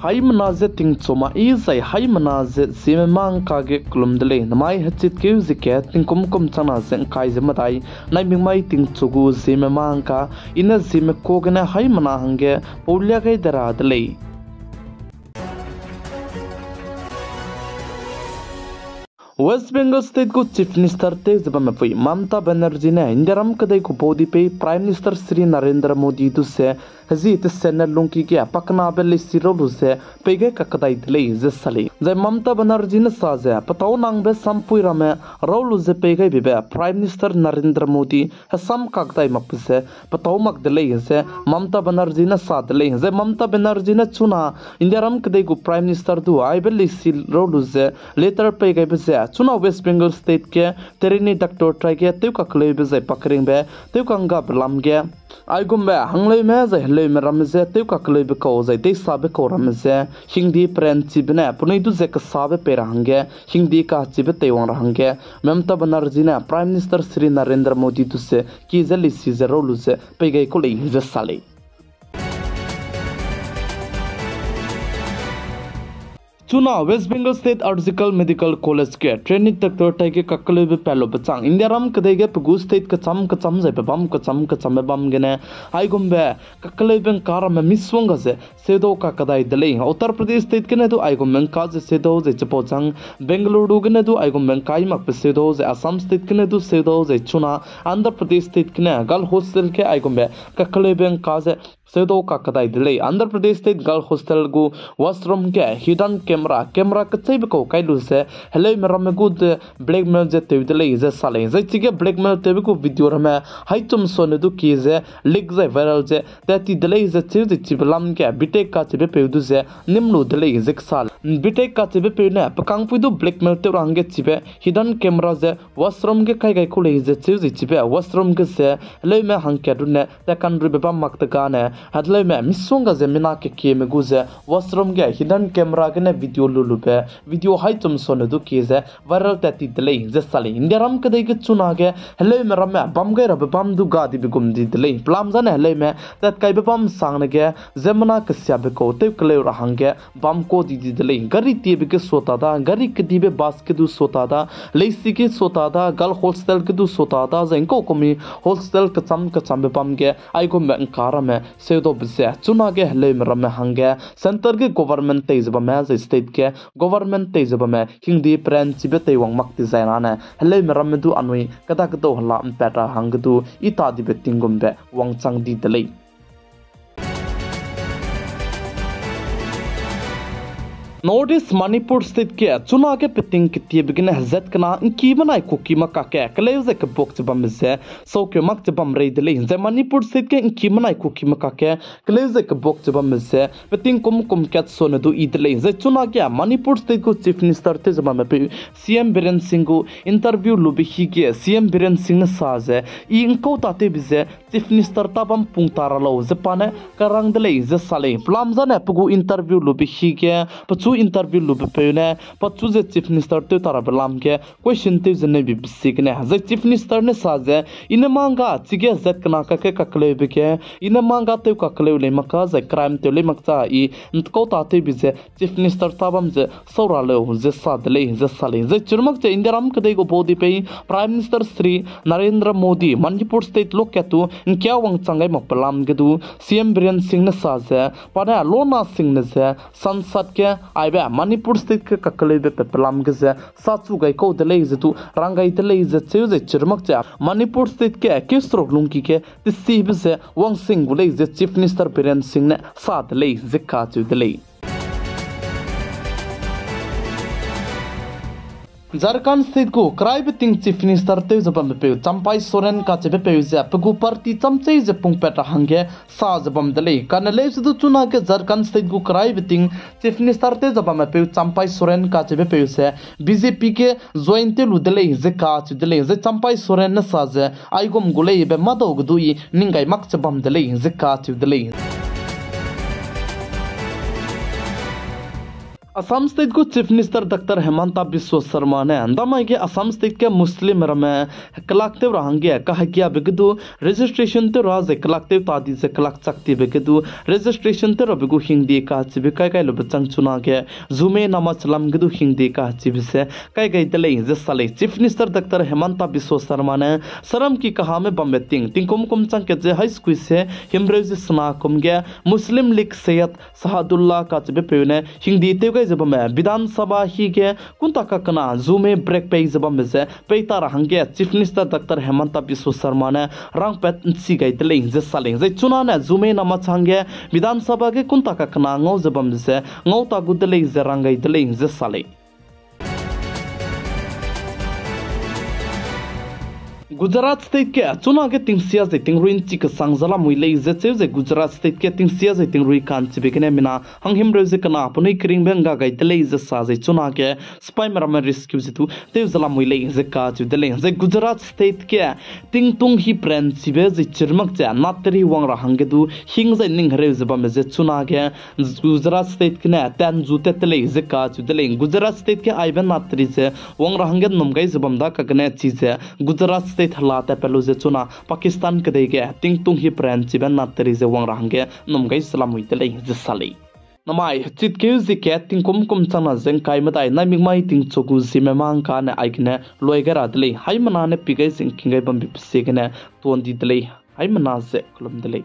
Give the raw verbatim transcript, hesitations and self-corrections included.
Haimena ze tingchu ma i zai haimena ze Zeme mâ ngka ge kelum de lei. Namai hechitkeu ze ke tingkum kum changna ze ngkai ze medai, naimik mai tingchu gu Zeme mâ ngka, i ne Zeme ka gene haimena hangge paulia gai de ra de lei. West Bengal State gu Chief Minister tew ze bamme pui Mamata Banerjee ne Indiaram kedei gu baudi pei Prime Minister Shri Narendra Modi du ze hezi tesenne lungki ge pakenabe leisi rau lu ze pei gai kakdai de lei ze sa lei. Zai Mamata Banerjee ne sa ze petâu nangbe sampui ramme rau lu ze pei gai bebe Prime Minister Narendra Modi hesam kakdai makbe ze petâu mak de lei ze Mamata Banerjee ne sa de lei. Zai Mamata Banerjee ne chuna Indiaram kedei gu Prime Minister du aibe leisi rau lu ze letter pei gaibe ze chuna West Bengal State ge terini doctor tai ge tew kakleube zai pakeringbe tew kanggabe lam ge aigumbe hangleume zai heleume ramme je tew kakleube kau zai deisabe kau ramme je hingdi peranchibe ne penui du ze kesabe pei ra hangge hingdi kachibe teiwang ra hangge Mamata Banerjee ne Prime Minister Shri Narendra Modi du ze ki ze leisi ze rau lu ze pei gai ku lei ze sa lei. Chuna West Bengal State R G Kar Medical College ge trainee doctor tai ge kakleube pat lube chang Indiaram kedei ge pe gu state kecham kecham zai pe bam kecham kechambe bam gene aigumbe kakleube ngka ramme misongga ze seudau kakdai de lei. Uttar Pradesh State gene du aigumbe ngka ze seudau zai chipau chang Bengaluru gene du aigumbe ngkai makbe seudau zai Assam State gene du seudau zai chuna Andhra Pradesh State gene girl hostel ge aigumbe kakleube ngka ze seudau kakdai de lei. Andhra Pradesh State girl hostel gu washroom ge hidden camera, camera kecheibe kau kai lu ze heleume ramme gu de blackmail ze tew de lei ze sa lei. Zai chige blackmail tewbe gu video ramme haichum sone du ki ze leak zai viral ze tat ti de lei ze cheu zai chibe lam ge B.Tech kachibe peu du ze nim lu de lei ze kesa lei. B.Tech kachibe peu ne pe kangpui du blackmail tew ra hangge chibe hidden camera ze washroom ge kai gai ku lei ze cheu zai chibe washroom ge ze heleume hangkat runne tat kanruibe bam mak de gane heleume misongga ze mina kekieme gu ze washroom ge hidden camera gene video lu lube video haichum sone du ki ze viral tat ti de lei ze sa lei. Indiaram kedei ge chunage heleume ramme bam gai rabe bam du ga dibe gum di de lei. Pelam zane heleume tat kaibe bam sangne ge ziemmena kesiabe kau tew keleu ra hangge bam kau di di de lei. Gari tiebe ge suata da, gari kedibe bus ge du suata da, leisi ge suata da, girl hostel ge du suata da, zai ngkau kumi hostel kecham kechambe bam ge aigumbe ngka ramme seudaube ze chunage heleume ramme hangge centre ge government tei ze bamme zai state ge government tei ze bamme hingdi peranchibe teiwang mak ti zai rane heleume ramme du anui keda kedau hela mpat ra hangge du i ta dibe tinggumbe wangchang di de lei. North East Manipur State ge chunage peting ketiebe gene hezat kena ngki menai kuki makak ge keleu zai kebuak che bambe ze saukeu mak che bam rei de lei. Zai Manipur State ge ngki menai kuki makak ge keleu zai kebuak che bambe ze peting kum kum kat sone du i de lei. Zai chunage Manipur State gu Chief Minister tew ze bamme peu C M Biren Singh gu interview lube hige C M Biren Singh ne sa ze i ngkau ta tewbe ze Chief Minister ta bam pung ta ra lau ze pa ne karang de lei ze sa lei. Pelam zane pe gu interview lube hige, pechu interview lube peu ne, pechu ze Chief Minister tew ta rabe lam ge question tew ze neibe be ziegene zai Chief Minister ne sa ze, i ne mangga chige zat kena kakge kakeleube ge, i ne mangga tew kakeleu lei mak ka zai crime tew lei mak cha i ntkau ta tewbe ze Chief Minister ta bam ze sau ra leu ze sa de lei ze sa lei. Zai chirmak ze Indiaram kedei gu baudi pei Prime Minister Shri Narendra Modi Manipur State lokat tu ngkia wangchang gai mak pelam ge du C M Biren Singh ne sa ze, pa ne lona singne ze Sansad ge aibe Manipur State ge kakeleube pe pelam ge ze sa chu gai kau de lei ze du rang gai de lei ze cheu zai chirmak ze Manipur State ge keu seruk lungki ge tesibe ze wangsing gu lei ze Chief Minister Biren Singh ne sa de lei ze kacheu de lei. Jharkhand State gu keraibe ting Chief Minister tew ze bambe peu Champai Soren kacheube peu ze pe gu party chamchei ze pungpat ra hangge sa ze bam de lei. Kane leuse du chunage Jharkhand State gu keraibe ting Chief Minister tew ze bambe peu Champai Soren kacheube peu ze B J P ge join tew lu de lei ze kacheu de lei. Zai Champai Soren ne sa ze aigum gu leibe madau ge du i ning gai mak che bam de lei ze kacheu de lei. Assam State gu Chief Minister Doctor Himanta Biswa Sarma ne ndamai ge Assam State ge Muslim ramme kelak tew ra hangge kahekiabe ge du registration tew ra zai kelak tew ta di ze kelak chak dibe ge du registration tew rabe gu hingde kachibe kai gai lube chang chunage Zumei Namacham ge du hingde kachibe ze kai gai de lei ze sa lei. Chief Minister Doctor Himanta Biswa Sarma ne saram ki kahame bambe ting tingkum kum chang kat ze hai sekui se himreu ze sena kum ge Muslim League Syed Sahadullah kachibe peu ne hingde tew gai ze bamme Bidhan Sabha hi ge kunta kakena Zumei break pei ze bambe ze pei ta ra hangge Chief Minister Doctor Himanta Biswa Sarma ne rangpat nchi gai de lei ze sa lei. Zai chuna ne Zumei Namacham ge Bidhan Sabha ge kunta kakena ngau ze bambe ze ngau ta gu de lei ze rang gai de lei ze sa lei. Gujarat State ge chunage tingsia zai tingrui nchi kesang ze lamui lei ze cheu ze Gujarat State ge tingsia zai tingrui ka'nchibe gene mina hanghimreu ze kena penui keringbe ngga gai de lei ze sa zai chunage sipaime ramme rescue ze du tew ze lamui lei ze kacheu de lei. Zai Gujarat State ge tingtung hi prenchibe zai chirmak ze natri wang ra hangge du hing zai ning hereu ze bamme ze chunage Gujarat State gene tanzu tat te lei ze kacheu de lei. Gujarat State ge aibe natri ze wang ra hangge nnum gai ze bam da kagene chize Gujarat State hela tatpat lu ze chuna Pakistan kedei ge tingtung hi prenchibe natri ze wang ra hangge nnum gai ze lamui de lei ze sa lei. Namai chitkeu ze kat tingkum kum changna ze ngkai medai naimik mai tingchu gu ziemme mangkane aigene luai gai ra de lei. Haimena ne pi gai ze ngking gai bambe pe ziegene tuan di de lei. Haimena ze kelum de lei.